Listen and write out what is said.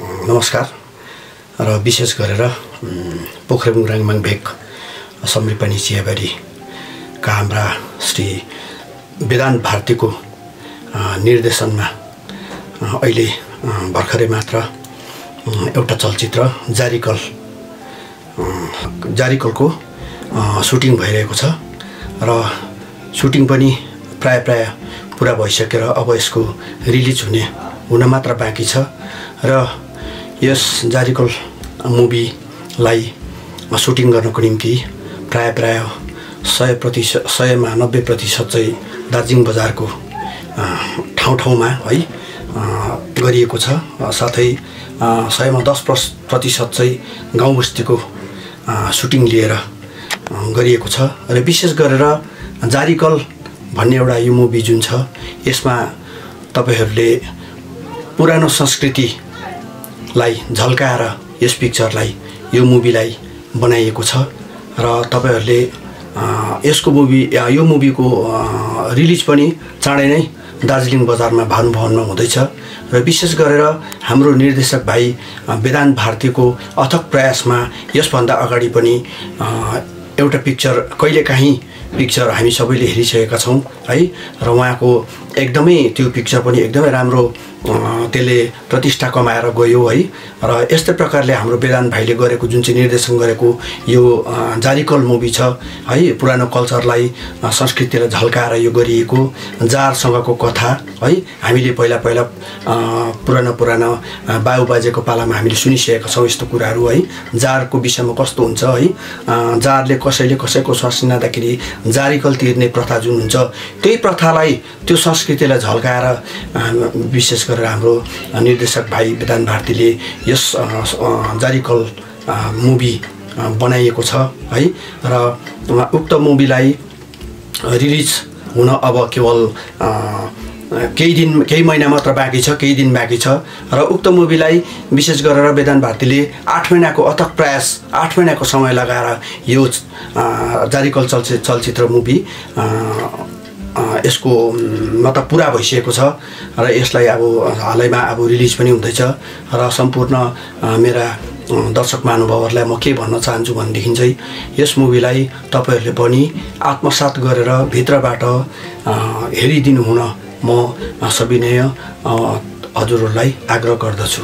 नमस्कार र विशेष गरेर पोखरेबुङ राङमाङ भेग समृपनी चियाबारीका हाम्रा श्री वेदान्त भारतीको निर्देशनमा अहिले भर्खरै मात्र एउटा चलचित्र जारीकलको सुटिङ भइरहेको छ र सुटिङ पनि प्राय पुरा भइसकेर अब यसको रिलिज हुन मात्र बाँकी छ र यस जारीकल मुभीलाई सुटिङ गर्नको निम्ति प्राय 100% मा 90% चाहिँ दार्जिलिङ बजारको ठाउँमा है गरिएको छ। साथै 100 मा 10% चाहिँ गाउँ बस्तीको सुटिङ लिएर गरिएको छ र विशेष गरेर जारीकल भन्ने एउटा यो मुभी जुन छ यसमा तपाईहरुले पुरानो संस्कृतिलाई झल्काएर यस पिक्चरलाई यो मुभीलाई बनाइएको छ र तपाईहरुले यो मुभीको रिलिज पनि चाँडै नै दार्जिलिङ बजारमा भानुभवनमा हुँदैछ र विशेष गरेर हाम्रो निर्देशक भाइ वेदान्त भारतीको अथक प्रयासमा यसभन्दा अगाडि पनि एउटा पिक्चर कहिलेकाहीँ पिक्चर हामी सबैले हेरिसकेका छौं है र उहाँको एकदमै त्यो पिक्चर पनि एकदमै राम्रो त्यसले प्रतिष्ठा कमाएर गयो है र यस्तै प्रकारले हाम्रो वेदान्त भाइले गरेको जुन चाहिँ निर्देशन गरेको यो जारीकल मुभी छ है पुरानो कल्चरलाई संस्कृतिलाई झल्काएर यो गरिएको जारसँगको कथा है हामीले पहिला पुरानो बाबुबाजेको पालामा हामीले सुनिसकेका छौं यस्तो कुराहरू है जारको विषयमा कस्तो हुन्छ है जारले कसैले कसैको स्वासिनादाखेरि जारीकल तिर्ने प्रथा जुन हुन्छ त्यही प्रथालाई त्यो संस्कृतिलाई झल्काएर विशेष गरेर हाम्रो निर्देशक भाइ वेदान्त भारतीले यस जारीकल मुभी बनाइएको छ है र उक्त मुभीलाई रिलिज हुन अब केवल केही महिना मात्र बाँकी छ, केही दिन बाँकी छ र उक्त मुभीलाई विशेष गरेर वेदान्त भारतीले 8 महिनाको अथक प्रयास 8 महिनाको समय लगाएर यो जारीकल चलचित्र मुभी यसको मतलब पुरा भइसकेको छ र यसलाई अब हालैमा अब रिलिज पनि हुँदैछ र सम्पूर्ण मेरा दर्शक महानुभावहरुलाई म के भन्न चाहन्छु भनेदेखि चाहिँ यस मुभीलाई तपाईहरुले पनि आत्मसात गरेर भित्रबाट हेरिदिनु हुन म सविनय हजुरहरुलाई आग्रह गर्दछु।